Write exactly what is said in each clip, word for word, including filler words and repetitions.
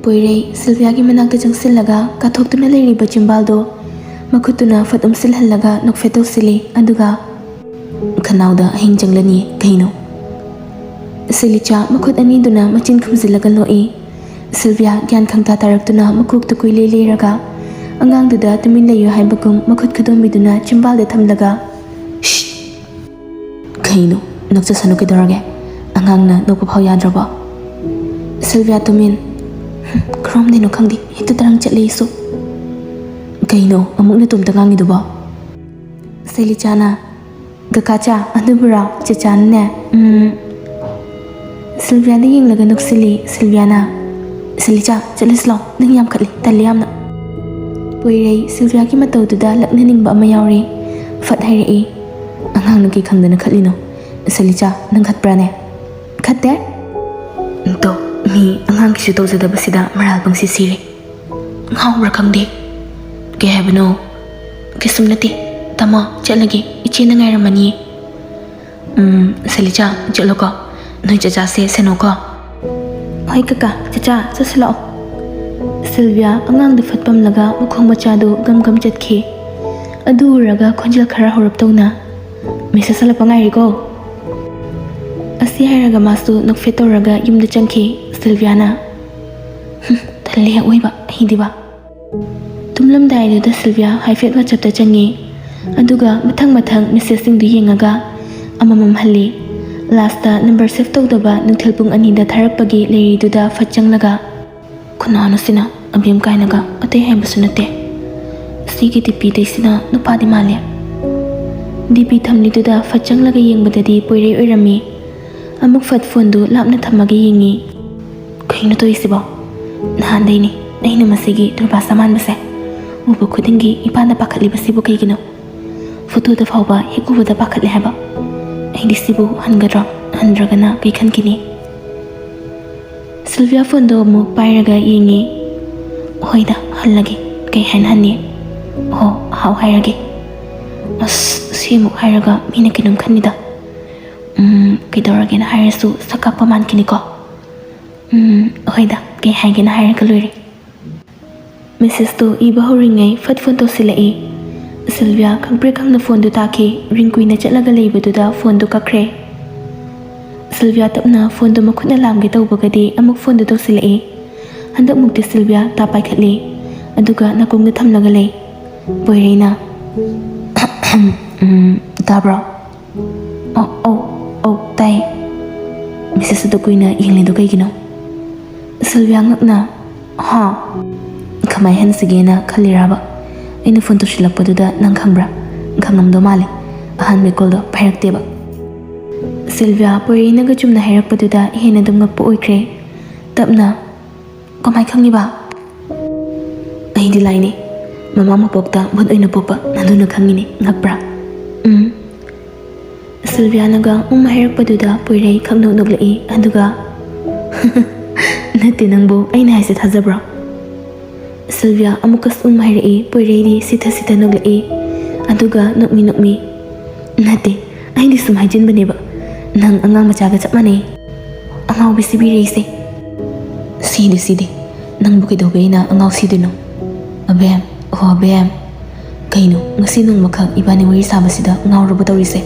ꯄꯣꯏꯔꯩ ꯁꯤꯜꯚꯤꯌꯥꯒꯤ ꯃꯅꯥꯛꯇ ꯆꯪꯁꯤꯜꯂꯒ ꯀꯥꯊꯣꯛꯇꯨꯅ ꯂꯩꯔꯤꯕ ꯆꯤꯝꯕꯥꯜꯗꯣ ꯃꯈꯨꯠꯇꯨꯅ ꯐꯠ ꯎꯝꯁꯤꯜꯍꯜꯂꯒ ꯅꯣꯛꯐꯦꯠ ꯇꯧꯁꯤꯜꯂꯤ꯫ ꯑꯗꯨꯒ, "ꯈꯅꯥꯎꯗ ꯑꯍꯤꯡ ꯆꯪꯂꯅꯤ ꯀꯩꯅꯣ?" ꯁꯤꯂꯤꯆꯥ ꯃꯈꯨꯠ ꯑꯅꯤꯗꯨꯅ ꯃꯆꯤꯟ ꯈꯨꯝꯖꯤꯜꯂꯒ ꯅꯣꯛꯏ꯫ ꯁꯤꯜꯚꯤꯌꯥ ꯒ꯭ꯌꯥꯟ ꯈꯪꯇꯥ ꯇꯥꯔꯛꯇꯨꯅ ꯃꯀꯣꯛꯇ ꯀꯨꯏꯂꯦ ꯂꯦꯔꯒ ꯑꯉꯥꯡꯗꯨꯗ ꯇꯨꯃꯤꯟ ꯂꯩꯌꯨ ꯍꯥꯏꯕꯒꯨꯝ ꯃꯈꯨꯠ ꯈꯨꯗꯣꯝꯕꯤꯗꯨꯅ ꯆꯤꯝꯕꯥꯜꯗ ꯊꯝꯂꯒ, "ꯁ꯭ꯁ!" "ꯀꯩꯅꯣ? ꯅꯣꯛꯆꯁꯅꯨ ꯀꯩꯗꯧꯔꯒꯦ? ꯑꯉꯥꯡꯅ ꯅꯣꯛꯄ ꯐꯥꯎ ꯌꯥꯗ꯭ꯔꯕꯣ?" ꯁꯤꯜꯚꯤꯌꯥ ꯇꯨꯃꯤꯟ꯫ "ꯍꯨꯝ, ꯀꯔꯣꯝꯗꯩꯅꯣ ꯈꯪꯗꯦ, ꯍꯦꯛꯇ ꯇꯔꯪ ꯆꯠꯂꯦ ꯑꯩꯁꯨ꯫ ꯀꯩꯅꯣ ꯑꯃꯨꯛ ꯅꯇꯣꯝꯇ ꯉꯥꯡꯉꯤꯗꯨꯕꯣ?" ꯁꯤꯂꯤꯆꯥꯅ, "ꯀꯀꯥꯆꯥ, ꯑꯗꯨꯕꯨꯔꯣ? ꯆꯦꯆꯥꯅꯅꯦ, ꯎꯝ." ꯁꯤꯜꯚꯤꯌꯥꯗ ꯌꯦꯡꯂꯒ ꯅꯣꯛꯁꯤꯜꯂꯤ꯫ ꯁꯤꯜꯚꯤꯌꯥꯅ, "ꯁꯤꯂꯤꯆꯥ, ꯆꯠꯂꯁꯤ ꯂꯥꯎ, ꯅꯪ ꯌꯥꯝ ꯈꯠꯂꯤ, ꯇꯜꯂꯤ ꯌꯥꯝꯅ꯫" ꯄꯣꯏꯔꯩ ꯁꯤꯜꯚꯤꯌꯥꯒꯤ ꯃꯇꯧꯗꯨꯗ ꯂꯛꯅꯅꯤꯡꯕ ꯑꯃ ꯌꯥꯎꯔꯤ꯫ ꯐꯠ ꯍꯥꯏꯔꯛꯏ, "ꯑꯉꯥꯡꯅ ꯀꯩ ꯈꯪꯗꯅ ꯈꯠꯂꯤꯅꯣ? ꯁꯤꯂꯤꯆꯥ, ꯅꯪ ꯈꯠꯄ꯭ꯔꯥꯅꯦ?" "ꯈꯠꯇꯦ꯫ ꯇꯣ, ꯃꯤ ꯑꯉꯥꯡꯒꯤꯁꯨ ꯇꯧꯖꯗꯕꯁꯤꯗ ꯃꯔꯥꯜ ꯄꯪꯁꯤ ꯁꯤꯔꯦ꯫ ꯉꯥꯎꯕ꯭ꯔꯥ ꯈꯪꯗꯦ꯫" "ꯀꯩ ꯍꯥꯏꯕꯅꯣ?" "ꯀꯩꯁꯨꯝ ꯅꯠꯇꯦ꯫ ꯇꯥꯃꯣ, ꯆꯠꯂꯒꯦ꯫ ꯏꯆꯦꯅ ꯉꯥꯏꯔꯝꯃꯅꯤ꯫" "ꯎꯝ, ꯁꯤꯂꯤꯆꯥ, ꯆꯠꯂꯣꯀꯣ꯫ ꯅꯣꯏ ꯆꯆꯥꯁꯦ ꯁꯦꯟꯅꯧꯀꯣ꯫" "ꯍꯣꯏ ꯀꯀꯥ, ꯆꯆꯥ, ꯆꯠꯁꯤꯜꯂꯛꯑꯣ꯫" ꯁꯤꯜꯚꯤꯌꯥ ꯑꯉꯥꯡꯗꯨ ꯐꯠ ꯄꯝꯂꯒ ꯃꯈꯣꯡ ꯃꯆꯥꯗꯨ ꯒꯝ ꯒꯝ ꯆꯠꯈꯤ꯫ ꯑꯗꯨ ꯎꯔꯒ ꯈꯣꯟꯖꯦꯜ ꯈꯔ ꯍꯧꯔꯞ ꯇꯧꯅ, "ꯃꯦꯁꯦꯖ ꯍꯜꯂꯛꯄ ꯉꯥꯏꯔꯤꯀꯣ꯫" ꯑꯁꯤ ꯍꯥꯏꯔꯒ ꯃꯥꯁꯨ ꯅꯣꯛꯐꯦꯠ ꯇꯧꯔꯒ ꯌꯨꯝꯗ ꯆꯪꯈꯤ꯫ ꯁꯤꯜꯚꯤꯌꯥꯅ, "ꯍꯨꯝ, ꯇꯜꯂꯦ ꯑꯑꯣꯏꯕ, ꯑꯩꯗꯤꯕ꯫" ꯇꯨꯝꯂꯝꯗꯥꯏꯗꯨꯗ ꯁꯤꯜꯚꯤꯌꯥ ꯍꯥꯏꯐꯦꯠ WhatsApp-ꯇ ꯆꯪꯉꯤ꯫ ꯑꯗꯨꯒ ꯃꯊꯪ ꯃꯊꯪ ꯃꯦꯁꯦꯖꯁꯤꯡꯗꯨ ꯌꯦꯡꯉꯒ ꯑꯃꯃꯝ ꯍꯜꯂꯤ꯫ Last-ꯇ number save ꯇꯧꯗꯕ ꯅꯨꯡꯊꯤꯜ ꯄꯨꯡ ꯑꯅꯤꯗ ꯊꯥꯔꯛꯄꯒꯤ ꯂꯩꯔꯤꯗꯨꯗ ꯐꯠ ꯆꯪꯂꯒ, "ꯀꯅꯥꯅꯣ ꯁꯤꯅ? ꯑꯕꯦꯝ ꯀꯥꯏꯅꯒ ꯑꯇꯩ ꯍꯥꯏꯕꯁꯨ ꯅꯠꯇꯦ꯫ ꯁꯤꯒꯤ DP ꯇꯩꯁꯤꯅ ꯅꯨꯄꯥꯗꯤ ꯃꯥꯜꯂꯦ꯫" DP ꯊꯝꯂꯤꯗꯨꯗ ꯐꯠ ꯆꯪꯂꯒ ꯌꯦꯡꯕꯗꯗꯤ ꯄꯣꯏꯔꯩ ꯑꯣꯏꯔꯝꯃꯤ꯫ ꯑꯃꯨꯛ ꯐꯠ phone-ꯗꯨ ꯂꯥꯞꯅ ꯊꯝꯃꯒ ꯌꯦꯡꯉꯤ꯫ "ꯀꯩꯅꯣ ꯇꯧꯔꯤꯁꯤꯕꯣ? ꯅꯍꯥꯟꯗꯩꯅꯦ ꯑꯩꯅ ꯃꯁꯤꯒꯤ ꯗꯨꯔꯕꯥ ꯁꯃꯥꯟꯕꯁꯦ ꯎꯕ ꯈꯨꯗꯤꯡꯒꯤ ꯏꯄꯥꯗ ꯄꯥꯈꯠꯂꯤꯕꯁꯤꯕꯨ ꯀꯩꯒꯤꯅꯣ? Photo-ꯗ ꯐꯥꯎꯕ ꯍꯦꯛ ꯎꯕꯗ ꯄꯥꯈꯠꯂꯦ ꯍꯥꯏꯕ꯫ ꯑꯩꯗꯤ ꯁꯤꯕꯨ ꯍꯟꯒꯗ꯭ꯔꯣ? ꯍꯟꯗ꯭ꯔꯒꯅ ꯀꯩ ꯈꯟꯈꯤꯅꯤ?" ꯁꯤꯜꯚꯤꯌꯥ phone-ꯗꯣ ꯑꯃꯨꯛ ꯄꯥꯏꯔꯒ ꯌꯦꯡꯉꯤ꯫ "ꯍꯣꯏꯗ, ꯍꯜꯂꯒꯦ꯫ ꯀꯩ ꯍꯥꯏꯅ ꯍꯟꯅꯤ? ꯑꯣ, ꯍꯥꯎ ꯍꯥꯏꯔꯒꯦ꯫ ꯑꯁ, ꯁꯤꯃꯨꯛ ꯍꯥꯏꯔꯒ ꯃꯤꯅ ꯀꯩꯅꯣꯝ ꯈꯟꯅꯤꯗ꯫ ꯎꯝ, ꯀꯩꯗꯧꯔꯒꯦꯅ ꯍꯥꯏꯔꯁꯨ ꯁꯛ ꯀꯥꯛꯄ ꯃꯥꯟꯈꯤꯅꯤꯀꯣ꯫ ꯎꯝ, ꯍꯣꯏꯗ, ꯀꯩ ꯍꯥꯏꯒꯦꯅ ꯍꯥꯏꯔꯒ ꯂꯣꯏꯔꯦ꯫ ꯃꯦꯁꯦꯖꯇꯣ ꯏꯕ ꯍꯧꯔꯤꯉꯩ ꯐꯠ ꯐꯣꯟ ꯇꯧꯁꯤꯜꯂꯛꯏ꯫ ꯁꯤꯜꯚꯤꯌꯥ ꯈꯪꯄ꯭ꯔꯦꯛ ꯈꯪꯅ ꯐꯣꯟꯗꯣ ꯇꯥꯈꯤ꯫ ꯔꯤꯡ ꯀꯨꯏꯅ ꯆꯠꯂꯒ ꯂꯩꯕꯗꯨꯗ ꯐꯣꯟꯗꯣ ꯀꯛꯈ꯭ꯔꯦ꯫ ꯁꯤꯜꯚꯤꯌꯥ ꯇꯞꯅ ꯐꯣꯟꯗꯣ ꯃꯈꯨꯠꯅ ꯂꯥꯝꯒꯦ ꯇꯧꯕꯒꯗꯤ ꯑꯃꯨꯛ ꯐꯣꯟꯗꯣ ꯇꯧꯁꯤꯜꯂꯛꯏ꯫ ꯍꯟꯗꯛꯃꯨꯛꯇꯤ ꯁꯤꯜꯚꯤꯌꯥ ꯇꯥ ꯄꯥꯏꯈꯠꯂꯤ, ꯑꯗꯨꯒ ꯅꯥꯀꯣꯡꯗ ꯊꯝꯂꯒ ꯂꯩ꯫ ꯄꯣꯏꯔꯩꯅ, "ꯎꯝ, ꯇꯥꯕ꯭ꯔꯣ?" "ꯑꯧ, ꯑꯧ, ꯑꯧ, ꯇꯥꯏ꯫ ꯃꯦꯁꯦꯖ ꯑꯗꯨ ꯀꯨꯏꯅ ꯌꯦꯡꯂꯤꯗꯣ ꯀꯩꯒꯤꯅꯣ?" ꯁꯤꯜꯚꯤꯌꯥ ꯉꯛꯅ, "ꯍꯥ? ꯀꯃꯥꯏ ꯍꯟꯁꯤꯒꯦꯅ ꯈꯜꯂꯤꯔꯕ? ꯑꯩꯅ ꯐꯣꯟ ꯇꯧꯁꯤꯜꯂꯛꯄꯗꯨꯗ ꯅꯪ ꯈꯪꯕ꯭ꯔꯥ? ꯈꯪꯉꯝꯗꯧ ꯃꯥꯜꯂꯦ꯫ ꯑꯍꯥꯟꯕ ꯀꯣꯜꯗꯣ ꯄꯥꯏꯔꯛꯇꯦꯕ꯫" ꯁꯤꯜꯚꯤꯌꯥ ꯄꯣꯏꯔꯩꯅꯒ ꯆꯨꯝꯅ ꯍꯥꯏꯔꯛꯄꯗꯨꯗ ꯍꯦꯟꯅ ꯑꯗꯨꯝ ꯉꯛꯄ ꯑꯣꯏꯈ꯭ꯔꯦ꯫ ꯇꯞꯅ, "ꯀꯃꯥꯏ ꯈꯪꯉꯤꯕ?" "ꯑꯩꯗꯤ ꯂꯥꯏꯅꯦ꯫ ꯃꯃꯥ ꯃꯄꯣꯛꯇ ꯚꯨꯠ ꯑꯣꯏꯅ ꯄꯣꯛꯄ, ꯑꯗꯨꯅ ꯈꯪꯉꯤꯅꯦ꯫ ꯉꯛꯄ꯭ꯔꯥ?" "ꯎꯝ꯫" ꯁꯤꯜꯚꯤꯌꯥꯅꯒ ꯎꯝ ꯍꯥꯏꯔꯛꯄꯗꯨꯗ ꯄꯣꯏꯔꯩ ꯈꯛ ꯅꯣꯛ ꯅꯣꯛꯂꯛꯏ, ꯑꯗꯨꯒ, "ꯅꯠꯇꯦ, ꯅꯪꯕꯨ ꯑꯩꯅ ꯍꯥꯏꯁꯦ ꯊꯥꯖꯕ꯭ꯔꯣ?" ꯁꯤꯜꯚꯤꯌꯥ ꯑꯃꯨꯛꯀꯁꯨ ꯎꯝ ꯍꯥꯏꯔꯛꯏ꯫ ꯄꯣꯏꯔꯩꯗꯤ ꯁꯤꯊ ꯁꯤꯊ ꯅꯣꯛꯂꯛꯏ, ꯑꯗꯨꯒ ꯅꯣꯛꯃꯤ ꯅꯣꯛꯃꯤ, "ꯅꯠꯇꯦ, ꯑꯩꯗꯤ ꯁꯨꯝ ꯍꯥꯏꯖꯤꯟꯕꯅꯦꯕ꯫ ꯅꯪ ꯑꯉꯥꯡ ꯃꯆꯥꯒ ꯆꯞ ꯃꯥꯟꯅꯩ꯫ ꯑꯉꯥꯎꯕꯤ ꯁꯤꯕꯤꯔꯩꯁꯦ꯫" "ꯁꯤꯗꯤ ꯁꯤꯗꯤ, ꯅꯪꯕꯨ ꯀꯩꯗꯧꯕꯩ ꯑꯩꯅ ꯑꯉꯥꯎ ꯁꯤꯗꯣꯏꯅꯣ?" "ꯑꯕꯦꯝ, ꯑꯣ ꯑꯕꯦꯝ, ꯀꯩꯅꯣ ꯉꯁꯤ ꯅꯣꯡꯃꯈꯛ ꯏꯕꯥꯅꯤ ꯋꯥꯔꯤ ꯁꯥꯕꯁꯤꯗ ꯉꯥꯎꯔꯕ ꯇꯧꯔꯤꯁꯦ?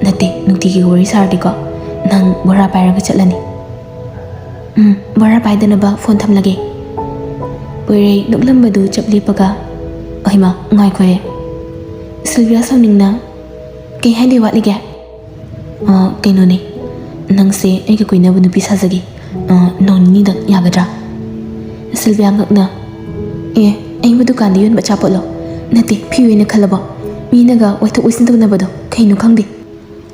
ꯅꯠꯇꯦ, ꯅꯨꯡꯇꯤꯒꯤ ꯋꯥꯔꯤ ꯁꯥꯔꯗꯤꯀꯣ ꯅꯪ ꯕꯣꯔꯥ ꯄꯥꯏꯔꯒ ꯆꯠꯂꯅꯤ꯫ ꯎꯝ, ꯕꯣꯔꯥ ꯄꯥꯏꯗꯅꯕ ꯐꯣꯟ ꯊꯝꯂꯒꯦ꯫" ꯄꯣꯏꯔꯩ ꯅꯣꯛꯂꯝꯕꯗꯨ ꯆꯞ ꯂꯦꯞꯄꯒ, "ꯑꯩꯃ, ꯉꯥꯏꯈꯣꯍꯦ꯫" ꯁꯤꯜꯚꯤꯌꯥ ꯁꯥꯎꯅꯤꯡꯅ, "ꯀꯩ ꯍꯥꯏꯗꯣꯏ ꯋꯥꯠꯂꯤꯒꯦ?" "ꯑ, ꯀꯩꯅꯣꯅꯦ, ꯅꯪꯁꯦ ꯑꯩꯒ ꯀꯣꯏꯅꯕ ꯅꯨꯄꯤ ꯁꯥꯖꯒꯦ꯫ ꯑ, ꯅꯣꯡ ꯅꯤꯅꯤꯗꯪ ꯌꯥꯒꯗ꯭ꯔꯥ?" ꯁꯤꯜꯚꯤꯌꯥ ꯉꯛꯅ, "ꯑꯦ, ꯑꯩꯕꯨ ꯗꯨꯀꯥꯟꯗ ꯌꯣꯟꯕ ꯑꯆꯥꯄꯣꯠꯂꯣ? ꯅꯠꯇꯦ, ꯐꯤ ꯑꯣꯏꯅ ꯈꯜꯂꯕꯣ? ꯃꯤꯅꯒ ꯋꯥꯏꯊꯣꯛ ꯋꯥꯏꯁꯤꯟ ꯇꯧꯅꯕꯗꯣ ꯀꯩꯅꯣ ꯈꯪꯗꯦ꯫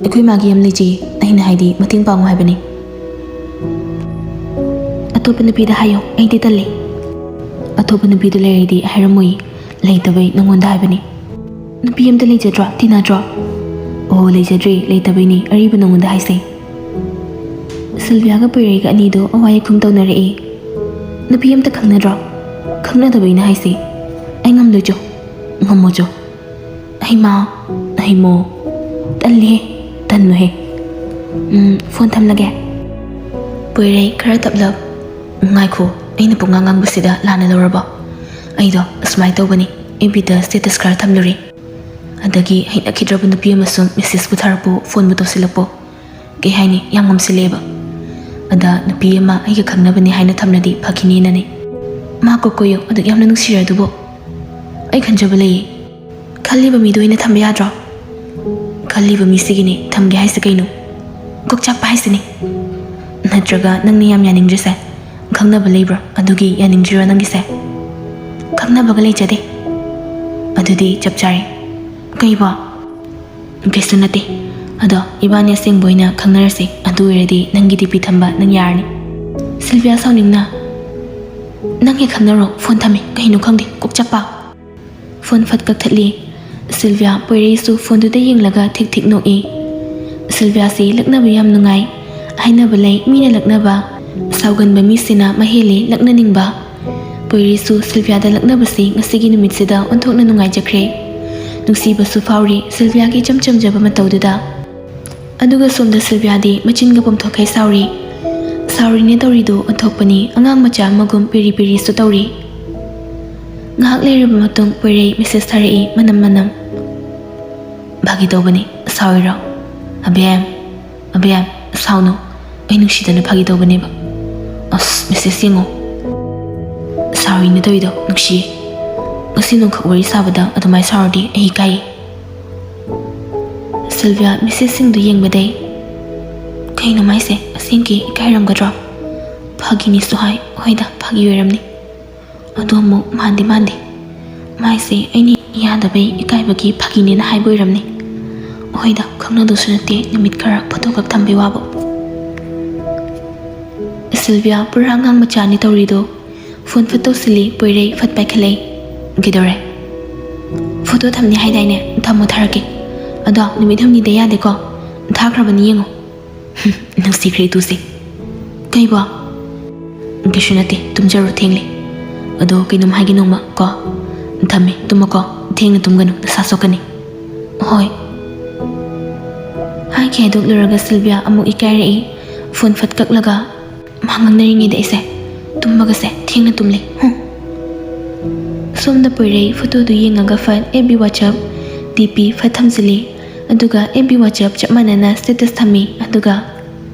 ꯑꯩꯈꯣꯏ ꯃꯥꯒꯤ ꯌꯥꯝ ꯂꯩꯖꯩꯌꯦ, ꯑꯩꯅ ꯍꯥꯏꯗꯤ ꯃꯇꯦꯡ ꯄꯥꯡꯉꯨ ꯍꯥꯏꯕꯅꯤ꯫" "ꯑꯇꯣꯞꯄ ꯅꯨꯄꯤꯗ ꯍꯥꯏꯌꯣ, ꯑꯩꯗꯤ ꯇꯜꯂꯦ꯫" "ꯑꯇꯣꯞꯄ ꯅꯨꯄꯤꯗ ꯂꯩꯔꯗꯤ ꯍꯥꯏꯔꯝꯃꯣꯏꯌꯦ, ꯂꯩꯇꯕꯩ ꯅꯉꯣꯟꯗ ꯍꯥꯏꯕꯅꯤ꯫" "ꯅꯨꯄꯤ ꯑꯝꯇ ꯂꯩꯖꯗ꯭ꯔꯣ, ꯇꯤꯟꯅꯗ꯭ꯔꯣ?" "ꯑꯣ, ꯂꯩꯖꯗ꯭ꯔꯦ, ꯂꯩꯇꯕꯩꯅꯤ ꯑꯔꯤꯕ ꯅꯉꯣꯟꯗ ꯍꯥꯏꯁꯦ꯫" ꯁꯤꯜꯚꯤꯌꯥꯒ ꯄꯣꯏꯔꯩꯒ ꯑꯅꯤꯗꯣ ꯑꯋꯥ ꯌꯥꯈꯨꯝ ꯇꯧꯅꯔꯛꯏ꯫ "ꯅꯨꯄꯤ ꯑꯝꯇ ꯈꯪꯅꯗ꯭ꯔꯣ?" "ꯈꯪꯅꯗꯕꯩꯅꯦ ꯍꯥꯏꯁꯦ꯫ ꯑꯩ ꯉꯝꯗꯣꯏ ꯆꯣ, ꯉꯝꯃꯣ ꯆꯣ꯫" "ꯍꯩꯃꯥ, ꯍꯩꯃꯣ, ꯇꯜꯂꯤꯍꯦ, ꯇꯟꯅꯨꯍꯦ꯫ ꯎꯝ, ꯐꯣꯟ ꯊꯝꯂꯒꯦ꯫" ꯄꯣꯏꯔꯩ ꯈꯔ ꯇꯞꯂꯞ, "ꯉꯥꯏꯈꯣ, ꯑꯩꯅ ꯄꯨꯡꯉꯥꯡ ꯉꯥꯡꯕꯁꯤꯗ ꯂꯥꯟꯅ ꯂꯧꯔꯕꯣ? ꯑꯩꯗꯣ ꯑꯁꯨꯃꯥꯏꯅ ꯇꯧꯕꯅꯤ, ꯑꯦꯐ ꯕꯤꯗ status ꯈꯔ ꯊꯝꯂꯨꯔꯦ꯫ ꯑꯗꯒꯤ ꯍꯩꯅꯈꯤꯗ꯭ꯔꯕ ꯅꯨꯄꯤ ꯑꯃꯁꯨ message ꯄꯨꯊꯔꯛꯄꯨ, phoneꯕꯨ ꯇꯧꯁꯤꯜꯂꯛꯄꯣ꯫ ꯀꯩ ꯍꯥꯏꯅꯤ, ꯌꯥꯝ ꯉꯝꯁꯤꯜꯂꯛꯑꯦꯕ꯫ ꯑꯗ ꯅꯨꯄꯤ ꯑꯃ ꯑꯩꯒ ꯈꯪꯅꯕꯅꯤ ꯍꯥꯏꯅ ꯊꯝꯂꯗꯤ ꯐꯈꯤꯅꯤꯅꯅꯦ꯫ ꯃꯥ ꯀꯣꯛ ꯀꯣꯏꯌꯣ, ꯑꯗꯨꯛ ꯌꯥꯝꯅ ꯅꯨꯡꯁꯤꯔꯗꯨꯕꯨ꯫ ꯑꯩ ꯈꯟꯖꯕ ꯂꯩꯌꯦ꯫ ꯈꯜꯂꯤꯕ ꯃꯤꯗꯣ ꯑꯣꯏꯅ ꯊꯝꯕ ꯌꯥꯗ꯭ꯔꯣ?" "ꯈꯜꯂꯤꯕ ꯃꯤꯁꯤꯒꯤꯅꯦ ꯊꯝꯒꯦ ꯍꯥꯏꯁꯦ ꯀꯩꯅꯣ? ꯀꯣꯛ ꯆꯥꯛꯄ ꯍꯥꯏꯁꯤꯅꯦ꯫ ꯅꯠꯇ꯭ꯔꯒ ꯅꯪꯅ ꯌꯥꯝ ꯌꯥꯅꯤꯡꯗ꯭ꯔꯤꯁꯦ? ꯈꯪꯅꯕ ꯂꯩꯕ꯭ꯔꯣ? ꯑꯗꯨꯒꯤ ꯌꯥꯅꯤꯡꯗ꯭ꯔꯤꯔꯣ ꯅꯪꯒꯤꯁꯦ?" "ꯈꯪꯅꯕꯒ ꯂꯩꯖꯗꯦ꯫" "ꯑꯗꯨꯗꯤ ꯆꯞ ꯆꯥꯔꯦ꯫" "ꯀꯩꯕꯣ?" "ꯀꯩꯁꯨ ꯅꯠꯇꯦ꯫ ꯑꯗꯣ ꯏꯕꯥꯅꯤ ꯑꯁꯦꯡꯕ ꯑꯣꯏꯅ ꯈꯪꯅꯔꯁꯦ꯫ ꯑꯗꯨ ꯑꯣꯏꯔꯗꯤ ꯅꯪꯒꯤ ꯗꯤ ꯄꯤ ꯊꯝꯕ ꯅꯪ ꯌꯥꯔꯅꯤ꯫" ꯁꯤꯜꯚꯤꯌꯥ ꯁꯥꯎꯅꯤꯡꯅ, "ꯅꯪ ꯍꯦꯛ ꯈꯪꯅꯔꯣ, phone ꯊꯝꯃꯦ꯫ ꯀꯩꯅꯣ ꯈꯪꯗꯦ, ꯀꯣꯛ ꯆꯞꯄ꯫" Phone ꯐꯠ ꯀꯛꯊꯠꯂꯤ꯫ ꯁꯤꯜꯚꯤꯌꯥ ꯄꯣꯏꯔꯩꯁꯨ phoneꯗꯨꯗ ꯌꯦꯡꯂꯒ ꯊꯤꯛ ꯊꯤꯛ ꯅꯣꯛꯏ꯫ ꯁꯤꯜꯚꯤꯌꯥꯁꯤ ꯂꯛꯅꯕ ꯌꯥꯝ ꯅꯨꯡꯉꯥꯏ꯫ ꯍꯥꯏꯅꯕ ꯂꯩ, ꯃꯤꯅ ꯂꯛꯅꯕ, ꯁꯥꯎꯒꯟꯕ ꯃꯤꯁꯤꯅ ꯃꯍꯦꯜꯂꯤ ꯂꯛꯅꯅꯤꯡꯕ꯫ ꯄꯣꯏꯔꯩꯁꯨ ꯁꯤꯜꯚꯤꯌꯥꯗ ꯂꯛꯅꯕꯁꯤ ꯉꯁꯤꯒꯤ ꯅꯨꯃꯤꯠꯁꯤꯗ ꯑꯣꯟꯊꯣꯛꯅ ꯅꯨꯡꯉꯥꯏꯖꯈ꯭ꯔꯦ꯫ ꯅꯨꯡꯁꯤꯕꯁꯨ ꯐꯥꯎꯔꯤ ꯁꯤꯜꯚꯤꯌꯥꯒꯤ ꯏꯆꯝ ꯆꯝꯖꯕ ꯃꯇꯧꯗꯨꯗ꯫ ꯑꯗꯨꯒ ꯁꯣꯝꯗ ꯁꯤꯜꯚꯤꯌꯥꯗꯤ ꯃꯆꯤꯟꯒ ꯄꯣꯝꯊꯣꯛꯈꯩ ꯁꯥꯎꯔꯤ꯫ ꯁꯥꯎꯔꯤꯅꯦ ꯇꯧꯔꯤꯗꯨ ꯑꯣꯟꯊꯣꯛꯄꯅꯤ, ꯑꯉꯥꯡ ꯃꯆꯥ ꯑꯃꯒꯨꯝ ꯄꯤꯔꯤ ꯄꯤꯔꯤꯁꯨ ꯇꯧꯔꯤ꯫ ꯉꯥꯏꯍꯥꯛ ꯂꯩꯔꯕ ꯃꯇꯨꯡ ꯄꯣꯏꯔꯩ message ꯊꯥꯔꯛꯏ, ꯃꯅꯝ ꯃꯅꯝ꯫ "ꯐꯥꯒꯤ ꯇꯧꯕꯅꯤ, ꯁꯥꯎꯔꯤꯔꯣ?" "ꯑꯕꯦꯝ, ꯑꯕꯦꯝ, ꯁꯥꯎꯅꯨ, ꯑꯩ ꯅꯨꯡꯁꯤꯗꯅ ꯐꯥꯒꯤ ꯇꯧꯕꯅꯦꯕ꯫" "ꯑꯁ, message ꯌꯦꯡꯉꯣ꯫ ꯁꯥꯎꯔꯤꯅꯦ ꯇꯧꯔꯤꯗꯣ, ꯅꯨꯡꯁꯤꯌꯦ꯫ ꯉꯁꯤ ꯅꯣꯡꯈꯛ ꯋꯥꯔꯤ ꯁꯥꯕꯗ ꯑꯗꯨꯃꯥꯏꯅ ꯁꯥꯎꯔꯗꯤ ꯑꯩ ꯏꯀꯥꯏꯌꯦ꯫" ꯁꯤꯜꯚꯤꯌꯥ messageꯁꯤꯡꯗꯨ ꯌꯦꯡꯕꯗꯩ, "ꯀꯩꯅꯣ ꯃꯥꯏꯁꯦ? ꯑꯁꯦꯡꯀꯤ ꯏꯀꯥꯏꯔꯝꯒꯗ꯭ꯔꯣ? ꯐꯥꯒꯤꯅꯤꯁꯨ ꯍꯥꯏ, ꯍꯣꯏꯗ, ꯐꯥꯒꯤ ꯑꯣꯏꯔꯝꯅꯤ꯫ ꯑꯗꯣ ꯑꯃꯨꯛ ꯃꯥꯟꯗꯤ ꯃꯥꯟꯗꯦ꯫ ꯃꯥꯏꯁꯦ ꯑꯩꯅ ꯌꯥꯗꯕꯩ ꯏꯀꯥꯏꯕꯒꯤ ꯐꯥꯒꯤꯅꯦꯅ ꯍꯥꯏꯕ ꯑꯣꯏꯔꯝꯅꯤ꯫ ꯍꯣꯏꯗ, ꯈꯪꯅꯗꯧꯁꯨ ꯅꯠꯇꯦ, ꯅꯨꯃꯤꯠ ꯈꯔ photo ꯈꯛ ꯊꯝꯕꯩ ꯋꯥꯕꯨ꯫" ꯁꯤꯜꯚꯤꯌꯥ ꯄꯨꯔꯥ ꯑꯉꯥꯡ ꯃꯆꯥꯅꯤ ꯇꯧꯔꯤꯗꯣ꯫ Phone ꯐꯠ ꯇꯧꯁꯤꯜꯂꯤ, ꯄꯣꯏꯔꯩ ꯐꯠ ꯄꯥꯏꯈꯠꯂꯛꯏ꯫ "ꯀꯩꯗꯧꯔꯦ?" "Photo ꯊꯝꯅꯤ ꯍꯥꯏꯗꯥꯏꯅꯦ? ꯊꯝꯃꯣ, ꯊꯥꯔꯛꯀꯦ꯫ ꯑꯗꯣ ꯅꯨꯃꯤꯠ ꯍꯨꯝꯅꯤꯗ ꯌꯥꯗꯦꯀꯣ? ꯊꯥꯈ꯭ꯔꯕꯅꯤ, ꯌꯦꯡꯉꯣ꯫" "ꯅꯨꯡꯁꯤꯈ꯭ꯔꯦ ꯏꯇꯨꯁꯦ꯫ ꯀꯩꯕꯣ?" "ꯀꯩꯁꯨ ꯅꯠꯇꯦ, ꯇꯨꯝꯖꯔꯣ, ꯊꯦꯡꯂꯦ꯫ ꯑꯗꯣ ꯀꯩꯅꯣꯝ ꯍꯥꯏꯒꯦ ꯅꯣꯡꯃ ꯀꯣ꯫ ꯊꯝꯃꯦ, ꯇꯨꯝꯃꯣꯀꯣ, ꯊꯦꯡꯅ ꯇꯨꯝꯒꯅꯨ, ꯅꯁꯥ ꯁꯣꯛꯀꯅꯤ꯫" "ꯍꯣꯏ꯫" ꯍꯥꯏꯈꯤ ꯍꯥꯏꯗꯣꯛꯂꯨꯔꯒ ꯁꯤꯜꯚꯤꯌꯥ ꯑꯃꯨꯛ ꯏꯀꯥꯏꯔꯛꯏ꯫ Phone ꯐꯠ ꯀꯛꯂꯒ, "ꯃꯥ ꯉꯥꯡꯅꯔꯤꯉꯩꯗ ꯑꯩꯁꯦ ꯇꯨꯝꯃꯒꯁꯦ ꯊꯦꯡꯅ ꯇꯨꯝꯂꯦ꯫ ꯍꯨꯝ꯫ ꯁꯣꯝꯗ ꯄꯣꯏꯔꯩ ꯐꯣꯇꯣꯗꯨ ꯌꯦꯡꯉꯒ ꯐꯠ ꯑꯦꯐ ꯕꯤ WhatsApp ꯗꯤ ꯄꯤ ꯐꯠ ꯊꯝꯖꯤꯜꯂꯤ꯫ ꯑꯗꯨꯒ ꯑꯦꯐ ꯕꯤ WhatsApp ꯆꯞ ꯃꯥꯟꯅꯅ status ꯊꯝꯃꯤ꯫ ꯑꯗꯨꯒ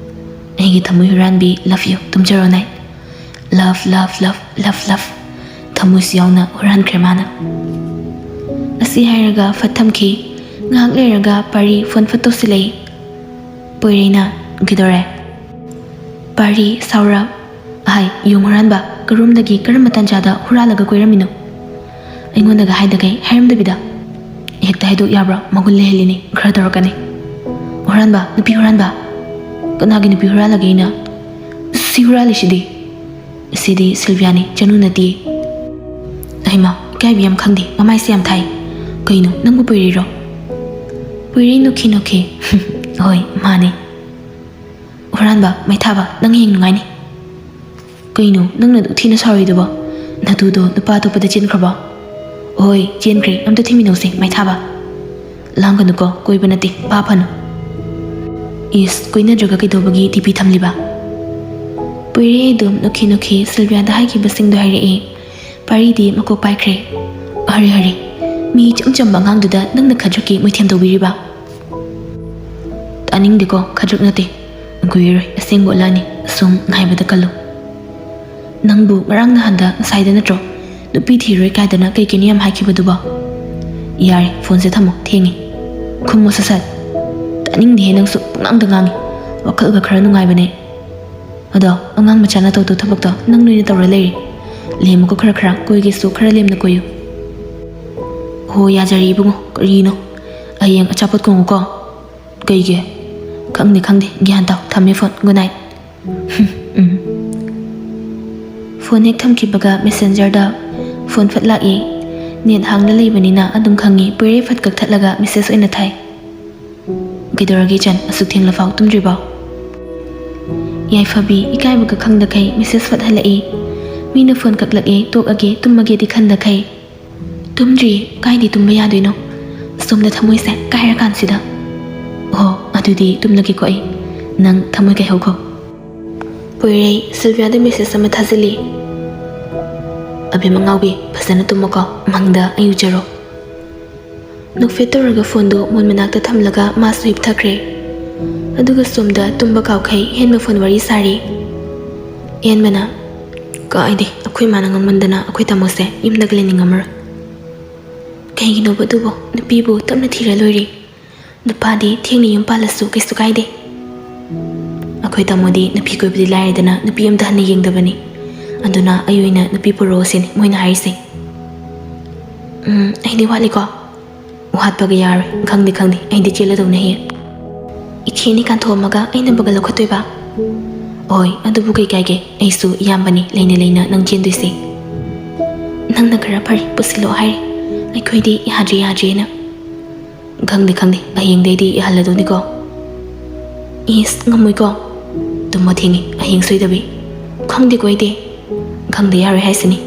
"ꯑꯩꯒꯤ ꯊꯃꯣꯏ ꯍꯨꯔꯥꯟꯕꯤ, love you, ꯇꯨꯝꯖꯔꯣ night꯫ Love, love, love, love, love꯫ ꯊꯃꯣꯏꯁꯨ ꯌꯥꯎꯅ ꯍꯨꯔꯥꯟꯈ꯭ꯔꯦ ꯃꯥꯅ"꯫ ꯑꯁꯤ ꯍꯥꯏꯔꯒ ꯐꯠ ꯊꯝꯈꯤ꯫ ꯉꯥꯏꯍꯥꯛ ꯂꯩꯔꯒ ꯄꯥꯔꯤ ꯐꯣꯟ ꯐꯠ ꯇꯧꯁꯤꯜꯂꯛꯏ꯫ ꯄꯣꯏꯔꯩꯅ "ꯀꯩꯗꯧꯔꯦ?" ꯄꯥꯔꯤ ꯁꯥꯎꯔꯞ, "ꯑꯍꯥꯏ, ꯌꯣꯡ ꯍꯨꯔꯥꯟꯕ, ꯀꯔꯣꯝꯗꯒꯤ ꯀꯔꯝꯕ ꯇꯥꯟꯖꯥꯗ ꯍꯨꯔꯥꯜꯂꯒ ꯀꯣꯏꯔꯝꯃꯤꯅꯣ? ꯑꯩꯉꯣꯟꯗꯒ ꯍꯥꯏꯗꯈꯩ ꯍꯥꯏꯔꯝꯗꯕꯤꯗ?" "ꯍꯦꯛꯇ ꯍꯥꯏꯗꯣꯛ ꯌꯥꯕ꯭ꯔꯣ? ꯃꯒꯨꯟ ꯂꯩꯍꯜꯂꯤꯅꯤ, ꯈꯔ ꯇꯧꯔꯛꯀꯅꯤ"꯫ "ꯍꯨꯔꯥꯟꯕ? ꯅꯨꯄꯤ ꯍꯨꯔꯥꯟꯕ? ꯀꯅꯥꯒꯤ ꯅꯨꯄꯤ ꯍꯨꯔꯥꯜꯂꯒꯦ ꯑꯩꯅ? ꯁꯤ ꯍꯨꯔꯥꯜꯂꯤꯁꯤꯗꯤ?" "ꯁꯤꯗꯤ ꯁꯤꯜꯚꯤꯌꯥꯅꯤ, ꯆꯅꯨ ꯅꯠꯇꯤꯌꯦ"꯫ ꯑꯩꯃ, ꯏꯀꯥꯏꯕꯤ ꯌꯥꯝ ꯈꯪꯗꯦ, ꯃꯃꯥꯏꯁꯦ ꯌꯥꯝ ꯊꯥꯏ꯫ "ꯀꯩꯅꯣ, ꯅꯪꯕꯨ ꯄꯣꯏꯔꯩꯔꯣ?" ꯄꯣꯏꯔꯩ ꯅꯣꯛꯈꯤ ꯅꯣꯛꯈꯤ꯫ "ꯍꯣꯏ, ꯃꯥꯅꯦ"꯫ "ꯍꯨꯔꯥꯟꯕ, ꯃꯩꯊꯥꯕ, ꯅꯪ ꯍꯌꯦꯡ ꯅꯨꯡꯉꯥꯏꯅꯤ"꯫ "ꯀꯩꯅꯣ, ꯅꯪꯅ ꯑꯗꯨꯛ ꯊꯤꯅ ꯁꯥꯎꯔꯤꯗꯨꯕꯣ? ꯅꯇꯨꯗꯣ ꯅꯨꯄꯥ ꯑꯇꯣꯞꯄꯗ ꯆꯦꯟꯈ꯭ꯔꯕꯣ?" "ꯍꯣꯏ, ꯆꯦꯟꯈ꯭ꯔꯦ꯫ ꯑꯝꯇ ꯊꯤꯃꯤꯟꯅꯧꯁꯦ, ꯃꯩꯊꯥꯕ"꯫ "ꯂꯥꯡꯒꯅꯨꯀꯣ, ꯀꯣꯏꯕ ꯅꯠꯇꯦ, ꯄꯥ ꯐꯅꯨ"꯫ "ꯏꯁ, ꯀꯣꯏꯅꯗ꯭ꯔꯒ ꯀꯩꯗꯧꯕꯒꯤ ꯗꯤ ꯄꯤ ꯊꯝꯂꯤꯕ?" ꯄꯣꯏꯔꯩ ꯑꯗꯨꯝ ꯅꯣꯛꯈꯤ ꯅꯣꯛꯈꯤ ꯁꯤꯜꯚꯤꯌꯥꯗ ꯍꯥꯏꯈꯤꯕꯁꯤꯡꯗꯣ ꯍꯥꯏꯔꯛꯏ꯫ ꯄꯥꯔꯤꯗꯤ ꯃꯀꯣꯛ ꯄꯥꯏꯈ꯭ꯔꯦ꯫ "ꯑꯔꯦ, ꯑꯔꯦ, ꯃꯤ ꯏꯆꯝ ꯆꯝꯕ ꯑꯉꯥꯡꯗꯨꯗ ꯅꯪꯅ ꯈꯗ꯭ꯔꯛꯀꯤ ꯃꯣꯏꯊꯦꯝ ꯇꯧꯕꯤꯔꯤꯕ?" "ꯇꯥꯅꯤꯡꯗꯦꯀꯣ, ꯈꯗ꯭ꯔꯛ ꯅꯠꯇꯦ꯫ ꯀꯨꯏꯔꯔꯣꯏ, ꯑꯁꯦꯡꯕ ꯎꯠꯂꯛꯑꯅꯤ꯫ ꯁꯨꯝ ꯉꯥꯏꯕꯗ ꯀꯜꯂꯨ"꯫ "ꯅꯪꯕꯨ ꯉꯔꯥꯡ ꯅꯍꯥꯟꯗ, ꯉꯁꯥꯏꯗ ꯅꯠꯇ꯭ꯔꯣ ꯅꯨꯄꯤ ꯊꯤꯔꯣꯏ ꯀꯥꯏꯗꯅ ꯀꯩ ꯀꯩꯅꯣ ꯌꯥꯝ ꯍꯥꯏꯈꯤꯕꯗꯨꯕꯣ?" "ꯌꯥꯔꯦ, ꯐꯣꯟꯁꯦ ꯊꯝꯃꯣ, ꯊꯦꯡꯉꯦ"꯫ "ꯈꯨꯝꯃꯣ ꯁꯠ ꯁꯠ"꯫ "ꯇꯥꯅꯤꯡꯗꯦꯍꯦ, ꯅꯪꯁꯨ ꯄꯉꯥꯡꯗ ꯉꯥꯡꯉꯤ꯫ ꯋꯥꯈꯜꯒ ꯈꯔ ꯅꯨꯡꯉꯥꯏꯕꯅꯦ꯫ ꯑꯗꯣ ꯑꯉꯥꯡ ꯃꯆꯥꯅ ꯇꯧꯗꯧ ꯊꯕꯛꯇꯣ ꯅꯪ ꯅꯣꯏꯅ ꯇꯧꯔ ꯂꯩꯔꯦ꯫ ꯂꯦꯝꯃꯨꯀꯣ ꯈꯔ ꯈꯔ, ꯀꯣꯏꯒꯦꯁꯨ ꯈꯔ ꯂꯦꯝꯅ ꯀꯣꯏꯌꯨ"꯫ "ꯍꯣ, ꯌꯥꯖꯔꯦ ꯏꯕꯨꯡꯉꯣ, ꯀꯔꯤꯅꯣ? ꯍꯌꯦꯡ ꯑꯆꯥꯄꯣꯠ ꯀꯣꯡꯉꯨꯀꯣ"꯫ "ꯀꯩꯒꯤ?" "ꯈꯪꯗꯦ, ꯈꯪꯗꯦ, ꯒ꯭ꯌꯥꯟ ꯇꯥꯎ, ꯊꯝꯃꯦ ꯐꯣꯟ, good night"꯫ ꯎꯝ꯫ ꯐꯣꯟ ꯍꯦꯛ ꯊꯝꯈꯤꯕꯒ ꯃꯦꯁꯦꯟꯖꯔꯗ ꯐꯣꯟ ꯐꯠ ꯂꯥꯛꯏ꯫ ꯅꯦꯠ ꯍꯥꯡꯗ ꯂꯩꯕꯅꯤꯅ ꯑꯗꯨꯝ ꯈꯪꯉꯤ, ꯄꯣꯏꯔꯩ ꯐꯠ ꯀꯛꯊꯠꯂꯒ ꯃꯦꯁꯦꯖ ꯑꯣꯏꯅ ꯊꯥꯏ꯫ "ꯀꯩꯗꯧꯔꯒꯦ ꯏꯆꯟ, ꯑꯁꯨꯛ ꯊꯦꯡꯂꯐꯥꯎ ꯇꯨꯝꯗ꯭ꯔꯤꯕꯣ?" ꯌꯥꯏꯐꯕꯤ ꯏꯀꯥꯏꯕꯒ ꯈꯪꯗꯈꯩ ꯃꯦꯁꯦꯖ ꯐꯠ ꯍꯜꯂꯛꯏ꯫ ꯃꯤꯅ ꯐꯣꯟ ꯀꯛꯂꯛꯑꯦ, ꯇꯣꯛꯑꯒꯦ, ꯇꯨꯝꯃꯒꯦꯗꯤ ꯈꯟꯗꯈꯩ꯫ "ꯇꯨꯝꯗ꯭ꯔꯤ, ꯀꯥꯏꯗꯤ ꯇꯨꯝꯕ ꯌꯥꯗꯣꯏꯅꯣ? ꯁꯣꯝꯗ ꯊꯃꯣꯏꯁꯦ ꯀꯥꯏꯔꯀꯥꯟꯁꯤꯗ"꯫ "ꯑꯣ, ꯑꯗꯨꯗꯤ ꯇꯨꯝꯂꯒꯦꯀꯣ ꯑꯩ꯫ ꯅꯪ ꯊꯃꯣꯏ ꯀꯥꯏꯍꯧꯈꯣ"꯫ ꯄꯣꯏꯔꯩ ꯁꯤꯜꯚꯤꯌꯥꯗ ꯃꯦꯁꯦꯖ ꯑꯃ ꯊꯥꯖꯤꯜꯂꯤ꯫ "ꯑꯕꯦꯝꯃ ꯉꯥꯎꯕꯤ, ꯐꯖꯅ ꯇꯨꯝꯃꯣꯀꯣ, ꯃꯪꯗ ꯑꯩ ꯎꯖꯔꯣ"꯫ ꯅꯣꯛꯐꯦꯠ ꯇꯧꯔꯒ ꯐꯣꯟꯗꯨ ꯃꯣꯟ ꯃꯅꯥꯛꯇ ꯊꯝꯂꯒ ꯃꯥꯁꯨ ꯍꯤꯞꯊꯈ꯭ꯔꯦ꯫ ꯑꯗꯨꯒ ꯁꯣꯝꯗ ꯇꯨꯝꯕ ꯀꯥꯎꯈꯩ ꯍꯦꯟꯕ ꯐꯣꯟ ꯋꯥꯔꯤ ꯁꯥꯔꯤ꯫ ꯍꯦꯟꯕꯅ, "ꯀꯥꯏꯗꯦ, ꯑꯩꯈꯣꯏ ꯃꯥꯅ ꯉꯥꯡꯃꯟꯗꯅ ꯑꯩꯈꯣꯏ ꯇꯥꯃꯣꯁꯦ ꯌꯨꯝꯗꯒ ꯂꯩꯅꯤꯡꯉꯝꯃꯔꯣꯏ꯫ ꯀꯩꯒꯤꯅꯣꯕ ꯑꯗꯨꯕꯣ? ꯅꯨꯄꯤꯕꯨ ꯇꯞꯅ ꯊꯤꯔ ꯂꯣꯏꯔꯦ꯫ ꯅꯨꯄꯥꯗꯤ ꯊꯦꯡꯅ ꯌꯨꯝ ꯄꯥꯜꯂꯁꯨ ꯀꯩꯁꯨ ꯀꯥꯏꯗꯦ꯫ ꯑꯩꯈꯣꯏ ꯇꯥꯃꯣꯗꯤ ꯅꯨꯄꯤ ꯀꯣꯏꯕꯗꯤ ꯂꯥꯏꯔꯗꯅ ꯅꯨꯄꯤ ꯑꯝꯇ ꯍꯟꯅ ꯌꯦꯡꯗꯕꯅꯤ꯫ ꯑꯗꯨꯅ ꯑꯩ ꯑꯣꯏꯅ ꯅꯨꯄꯤ ꯄꯨꯔꯛꯑꯣ ꯁꯤꯅꯤ ꯃꯣꯏꯅ ꯍꯥꯏꯔꯤꯁꯦ"꯫ "ꯎꯝ, ꯑꯩꯗꯤ ꯋꯥꯠꯂꯤꯀꯣ"꯫ "ꯋꯥꯠꯄꯒ ꯌꯥꯔꯣꯏ, ꯈꯪꯗꯦ ꯈꯪꯗꯦ, ꯑꯩꯗꯤ ꯆꯦꯜꯂꯗꯧꯅꯦ ꯍꯌꯦꯡ"꯫ "ꯏꯆꯦꯅꯤ ꯀꯥꯟꯊꯣꯛꯑꯝꯃꯒ ꯑꯩꯅ ꯕꯒ ꯂꯧꯈꯠꯇꯣꯏꯕ"꯫ "ꯍꯣꯏ, ꯑꯗꯨꯕꯨ ꯀꯩ ꯀꯥꯏꯒꯦ? ꯑꯩꯁꯨ ꯏꯌꯥꯝꯕꯅꯤ, ꯂꯩꯅ ꯂꯩꯅ ꯅꯪ ꯆꯦꯟꯗꯣꯏꯁꯦ"꯫ "ꯅꯪꯅ ꯈꯔ ꯐꯔꯦ, ꯄꯨꯁꯤꯜꯂꯣ ꯍꯥꯏꯔꯦ꯫ ꯑꯩꯈꯣꯏꯗꯤ ꯌꯥꯗ꯭ꯔꯦ ꯌꯥꯗ꯭ꯔꯦꯅ"꯫ "ꯈꯪꯗꯦ ꯈꯪꯗꯦ, ꯍꯌꯦꯡꯗꯩꯗꯤ ꯌꯥꯍꯜꯂꯗꯧꯅꯤꯀꯣ"꯫ "ꯏꯁ, ꯉꯝꯃꯣꯏꯀꯣ"꯫ "ꯇꯨꯝꯃꯣ ꯊꯦꯡꯉꯤ, ꯍꯌꯦꯡ ꯁꯣꯏꯗꯕꯤ"꯫ "ꯈꯪꯗꯦꯀꯣ ꯑꯩꯗꯤ"꯫ "ꯈꯪꯗꯦ, ꯌꯥꯔꯣꯏ ꯍꯥꯏꯁꯤꯅꯤ"꯫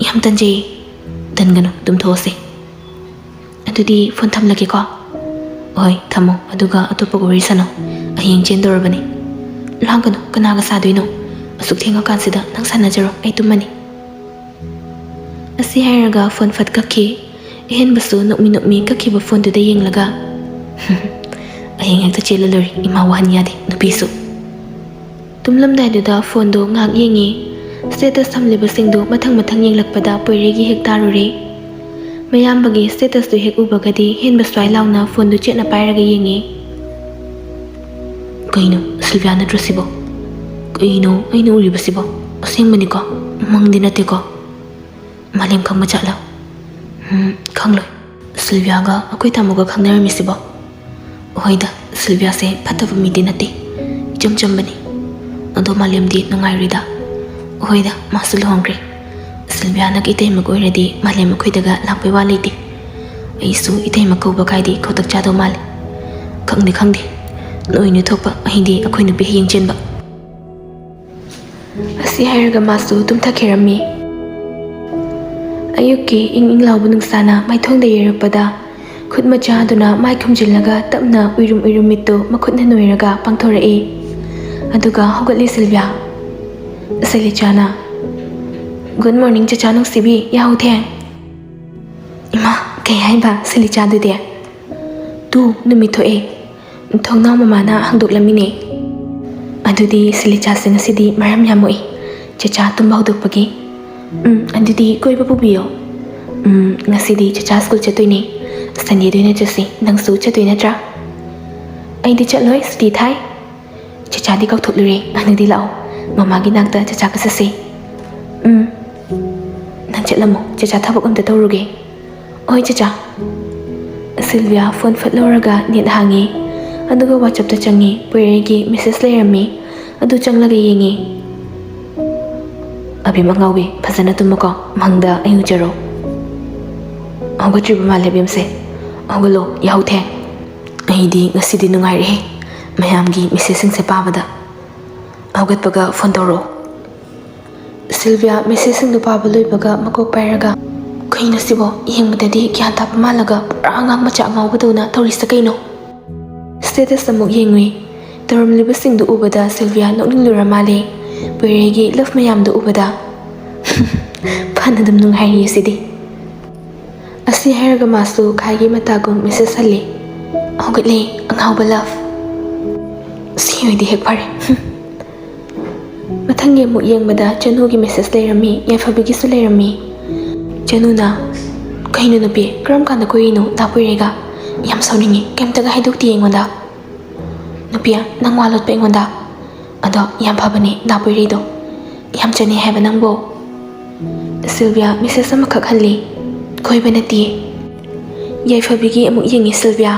"ꯌꯥꯝ ꯇꯟꯖꯩꯌꯦ"꯫ "ꯇꯟꯒꯅꯨ, ꯇꯨꯝꯊꯣꯛꯑꯁꯦ"꯫ "ꯑꯗꯨꯗꯤ ꯐꯣꯟ ꯊꯝꯂꯒꯦꯀꯣ"꯫ "ꯍꯣꯏ, ꯊꯝꯃꯣ, ꯑꯗꯨꯒ ꯑꯇꯣꯞꯄꯒ ꯋꯥꯔꯤ ꯁꯥꯟꯅꯧ꯫ ꯍꯌꯦꯡ ꯆꯦꯟꯗꯧꯔꯕꯅꯤ"꯫ "ꯂꯥꯡꯒꯅꯨ, ꯀꯅꯥꯒ ꯁꯥꯗꯣꯏꯅꯣ? ꯑꯁꯨꯛ ꯊꯦꯡꯉꯀꯥꯟꯁꯤꯗ ꯅꯪ ꯁꯥꯟꯅꯖꯔꯣ, ꯑꯩ ꯇꯨꯝꯃꯅꯤ"꯫ ꯑꯁꯤ ꯍꯥꯏꯔꯒ ꯐꯣꯟ ꯐꯠ ꯀꯛꯈꯤ꯫ ꯑꯍꯦꯟꯕꯁꯨ ꯅꯣꯛꯃꯤ ꯅꯣꯛꯃꯤ ꯀꯛꯈꯤꯕ ꯐꯣꯟꯗꯨꯗ ꯌꯦꯡꯂꯒ, "ꯍꯌꯦꯡ ꯍꯦꯛꯇ ꯆꯦꯜꯂ ꯂꯣꯏꯔꯦ, ꯏꯃꯥ ꯋꯥꯍꯟ ꯌꯥꯗꯦ ꯅꯨꯄꯤꯁꯨ"꯫ ꯇꯨꯝꯂꯝꯗꯥꯏꯗꯨꯗ ꯐꯣꯟꯗꯨ ꯉꯥꯏꯍꯥꯛ ꯌꯦꯡꯉꯤ꯫ ꯁ꯭ꯇꯦꯇꯁ ꯊꯝꯂꯤꯕꯁꯤꯡꯗꯨ ꯃꯊꯪ ꯃꯊꯪ ꯌꯦꯡꯂꯛꯄꯗ ꯄꯣꯏꯔꯩꯒꯤ ꯍꯦꯛ ꯇꯥꯔꯨꯔꯦ꯫ ꯃꯌꯥꯝꯕꯒꯤ ꯁ꯭ꯇꯦꯇꯁꯇꯨ ꯍꯦꯛ ꯎꯕꯒꯗꯤ ꯍꯦꯟꯕ ꯁ꯭ꯋꯥꯏ ꯂꯥꯎꯅ ꯐꯣꯟꯗꯨ ꯆꯦꯠꯅ ꯄꯥꯏꯔꯒ ꯌꯦꯡꯉꯤ꯫ "ꯀꯩꯅꯣ, ꯁꯤꯜꯚꯤꯌꯥ ꯅꯠꯇ꯭ꯔꯣ ꯁꯤꯕꯣ? ꯀꯩꯅꯣ ꯑꯩꯅ ꯎꯔꯤꯕꯁꯤꯕꯣ? ꯑꯁꯦꯡꯕꯅꯤꯀꯣ? ꯃꯪꯗꯤ ꯅꯠꯇꯦꯀꯣ?" "ꯃꯥꯂꯦꯝ ꯈꯪꯕ ꯖꯥꯠꯂꯥ? ꯎꯝ, ꯈꯪꯂꯣꯏ꯫ ꯁꯤꯜꯚꯤꯌꯥꯒ ꯑꯩꯈꯣꯏ ꯇꯥꯃꯣꯒ ꯈꯪꯅꯔꯝꯃꯤꯁꯤꯕꯣ?" "ꯍꯣꯏꯗ, ꯁꯤꯜꯚꯤꯌꯥꯁꯦ ꯐꯠꯇꯕ ꯃꯤꯗꯤ ꯅꯠꯇꯦ, ꯏꯆꯝ ꯆꯝꯕꯅꯤ꯫ ꯑꯗꯣ ꯃꯥꯂꯦꯝꯗꯤ ꯅꯨꯡꯉꯥꯏꯔꯣꯏꯗ"꯫ "ꯍꯣꯏꯗ, ꯃꯥꯁꯨ ꯂꯨꯍꯣꯡꯈ꯭ꯔꯦ꯫ ꯁꯤꯜꯚꯤꯌꯥꯅ ꯏꯇꯩꯃꯛ ꯑꯣꯏꯔꯗꯤ ꯃꯥꯂꯦꯝ ꯑꯩꯈꯣꯏꯗꯒ ꯂꯥꯛꯄꯩ ꯋꯥ ꯂꯩꯇꯦ꯫ ꯑꯩꯁꯨ ꯏꯇꯩꯃꯛ ꯀꯧꯕ ꯀꯥꯏꯗꯤ ꯈꯧꯇꯛ ꯆꯥꯗꯧ ꯃꯥꯜꯂꯦ꯫ ꯈꯪꯗꯦ ꯈꯪꯗꯦ, ꯅꯣꯏ ꯅꯣꯏ ꯊꯣꯛꯄ, ꯑꯩꯗꯤ ꯑꯩꯈꯣꯏ ꯅꯨꯄꯤ ꯍꯌꯦꯡ ꯆꯦꯟꯕ"꯫ ꯑꯁꯤ ꯍꯥꯏꯔꯒ ꯃꯥꯁꯨ ꯇꯨꯝꯊꯈꯤꯔꯝꯃꯤ꯫ ꯑꯌꯨꯛꯀꯤ ꯏꯪ ꯏꯪ ꯂꯥꯎꯕ ꯅꯨꯡꯁꯥꯅ ꯃꯥꯏꯊꯣꯡꯗ ꯌꯩꯔꯛꯄꯗ, ꯈꯨꯠ ꯃꯆꯥ ꯑꯗꯨꯅ ꯃꯥꯏ ꯈꯨꯝꯖꯤꯜꯂꯒ ꯇꯞꯅ ꯎꯏꯔꯨꯝ ꯎꯏꯔꯨꯝ ꯃꯤꯠꯇꯨ ꯃꯈꯨꯠꯅ ꯅꯣꯏꯔꯒ ꯄꯥꯡꯊꯣꯔꯛꯏ꯫ ꯑꯗꯨꯒ ꯍꯧꯒꯠꯂꯤ ꯁꯤꯜꯚꯤꯌꯥ꯫ ꯁꯤꯂꯤꯆꯥꯅ, "Good morning ꯆꯆꯥ ꯅꯨꯡꯁꯤꯕꯤ, ꯌꯥꯍꯧ ꯊꯦꯡ꯫" ꯏꯃꯥ, ꯀꯩ ꯍꯥꯏꯕ ꯁꯤꯂꯤꯆꯥꯗꯨꯗꯤ? "ꯇꯨ, ꯅꯨꯃꯤꯠ ꯊꯣꯛꯑꯦ꯫ ꯊꯣꯡꯅꯥꯎ ꯃꯃꯥꯅ ꯍꯥꯡꯗꯣꯛꯂꯝꯃꯤꯅꯦ꯫" "ꯑꯗꯨꯗꯤ ꯁꯤꯂꯤꯆꯥꯁꯦ ꯉꯁꯤꯗꯤ ꯃꯔꯝ ꯌꯥꯝ ꯃꯣꯛꯏ, ꯆꯆꯥ ꯇꯨꯝꯕ ꯍꯧꯗꯣꯛꯄꯒꯤ꯫" "ꯎꯝ, ꯑꯗꯨꯗꯤ ꯀꯣꯏꯕ ꯄꯨꯕꯤꯌꯣ꯫" "ꯎꯝ, ꯉꯁꯤꯗꯤ ꯆꯆꯥ ꯁ꯭ꯀꯨꯜ ꯆꯠꯇꯣꯏꯅꯦ꯫ ꯁꯟꯗꯦꯗ ꯑꯣꯏꯅ ꯆꯠꯁꯤ꯫ ꯅꯪꯁꯨ ꯆꯠꯇꯣꯏ ꯅꯠꯇ꯭ꯔꯥ?" "ꯑꯩꯗꯤ ꯆꯠꯂꯣꯏ, ꯁꯨꯇꯤ ꯊꯥꯏ꯫" "ꯆꯆꯥꯗꯤ ꯀꯥꯎꯊꯣꯛꯂꯨꯔꯦ꯫ ꯑꯗꯨꯗꯤ ꯂꯥꯛꯑꯣ, ꯃꯃꯥꯒꯤ ꯅꯥꯛꯇ ꯆꯆꯥꯒ ꯆꯠꯁꯤ꯫" "ꯎꯝ, ꯅꯪ ꯆꯠꯂꯝꯃꯣ, ꯆꯆꯥ ꯊꯕꯛ ꯑꯝꯇ ꯇꯧꯔꯨꯒꯦ꯫" "ꯍꯣꯏ ꯆꯆꯥ꯫" ꯁꯤꯜꯚꯤꯌꯥ ꯐꯣꯟ ꯐꯠ ꯂꯧꯔꯒ ꯅꯦꯠ ꯍꯥꯡꯉꯤ, ꯑꯗꯨꯒ ꯋꯥꯆꯞꯇ ꯆꯪꯉꯤ꯫ ꯄꯣꯏꯔꯩꯒꯤ ꯃꯦꯁꯦꯖ ꯂꯩꯔꯝꯃꯤ, ꯑꯗꯨ ꯆꯪꯂꯒ ꯌꯦꯡꯉꯤ꯫ "ꯑꯕꯦꯝ ꯑꯉꯥꯎꯕꯤ, ꯐꯖꯅ ꯇꯨꯝꯃꯨꯀꯣ, ꯃꯪꯗ ꯑꯩ ꯎꯖꯔꯣ꯫" "ꯍꯧꯒꯠꯇ꯭ꯔꯤꯕ ꯃꯥꯜꯂꯦ ꯑꯕꯦꯝꯁꯦ꯫ ꯍꯧꯒꯠꯂꯣ, ꯌꯥꯍꯧ ꯊꯦꯡ꯫" "ꯑꯩꯗꯤ ꯉꯁꯤꯗꯤ ꯅꯨꯡꯉꯥꯏꯔꯦꯍꯦ, ꯃꯌꯥꯝꯒꯤ ꯃꯦꯁꯦꯖꯁꯤꯡꯁꯦ ꯄꯥꯕꯗ꯫ ꯍꯧꯒꯠꯄꯒ ꯐꯣꯟ ꯇꯧꯔꯛꯑꯣ꯫" ꯁꯤꯜꯚꯤꯌꯥ ꯃꯦꯁꯦꯖꯁꯤꯡꯗꯨ ꯄꯥꯕ ꯂꯣꯏꯕꯒ ꯃꯀꯣꯛ ꯄꯥꯏꯔꯒ, "ꯀꯩꯅꯣ ꯁꯤꯕꯣ? ꯌꯦꯡꯕꯗꯗꯤ ꯒ꯭ꯌꯥꯟ ꯇꯥꯕ ꯃꯥꯜꯂꯒ ꯄꯨꯔꯥ ꯑꯉꯥꯡ ꯃꯆꯥ ꯑꯉꯥꯎꯕꯗꯧꯅ ꯇꯧꯔꯤꯁꯦ ꯀꯩꯅꯣ?" ꯁ꯭ꯇꯦꯇꯁ ꯑꯃꯨꯛ ꯌꯦꯡꯉꯨꯏ꯫ ꯇꯧꯔꯝꯂꯤꯕꯁꯤꯡꯗꯨ ꯎꯕꯗ ꯁꯤꯜꯚꯤꯌꯥ ꯅꯣꯛꯅꯤꯡꯂꯨꯔ ꯃꯥꯜꯂꯦ, ꯄꯣꯏꯔꯩꯒꯤ ꯂꯚ ꯃꯌꯥꯝꯗꯨ ꯎꯕꯗ꯫ "ꯐꯅ ꯑꯗꯨꯝ ꯅꯨꯡꯉꯥꯏꯔꯤ ꯁꯤꯗꯤ꯫" ꯑꯁꯤ ꯍꯥꯏꯔꯒ ꯃꯥꯁꯨ ꯈꯥꯏꯒꯤ ꯃꯇꯥꯒꯨꯝ ꯃꯦꯁꯦꯖ ꯍꯜꯂꯤ꯫ "ꯍꯧꯒꯠꯂꯦ, ꯑꯉꯥꯎꯕ ꯂꯚ꯫ ꯁꯤ ꯑꯣꯏꯗꯤ ꯍꯦꯛ ꯐꯔꯦ꯫" ꯃꯊꯪꯒꯤ ꯑꯃꯨꯛ ꯌꯦꯡꯕꯗ ꯆꯅꯨꯒꯤ ꯃꯦꯁꯦꯖ ꯂꯩꯔꯝꯃꯤ, ꯌꯥꯏꯐꯕꯤꯒꯤꯁꯨ ꯂꯩꯔꯝꯃꯤ꯫ ꯆꯅꯨꯅ, "ꯀꯩꯅꯣ ꯅꯨꯄꯤ, ꯀꯔꯝ ꯀꯥꯟꯗ ꯀꯣꯏꯔꯤꯅꯣ ꯗꯥ ꯄꯣꯏꯔꯩꯒ? ꯌꯥꯝ ꯁꯥꯎꯅꯤꯡꯉꯤ, ꯀꯩꯝꯇꯒ ꯍꯥꯏꯗꯣꯛꯇꯦ ꯑꯩꯉꯣꯟꯗ꯫" "ꯅꯨꯄꯤ, ꯅꯪ ꯋꯥ ꯂꯣꯠꯄ ꯑꯩꯉꯣꯟꯗ? ꯑꯗꯣ ꯌꯥꯝ ꯐꯕꯅꯦ ꯗꯥ ꯄꯣꯏꯔꯩꯗꯣ꯫ ꯌꯥꯝ ꯆꯅꯩ ꯍꯥꯏꯕ ꯅꯪꯕꯨ꯫" ꯁꯤꯜꯚꯤꯌꯥ ꯃꯦꯁꯦꯖ ꯑꯃꯈꯛ ꯍꯜꯂꯤ꯫ "ꯀꯣꯏꯕ ꯅꯠꯇꯦ꯫" ꯌꯥꯏꯐꯕꯤꯒꯤ ꯑꯃꯨꯛ ꯌꯦꯡꯉꯤ ꯁꯤꯜꯚꯤꯌꯥ꯫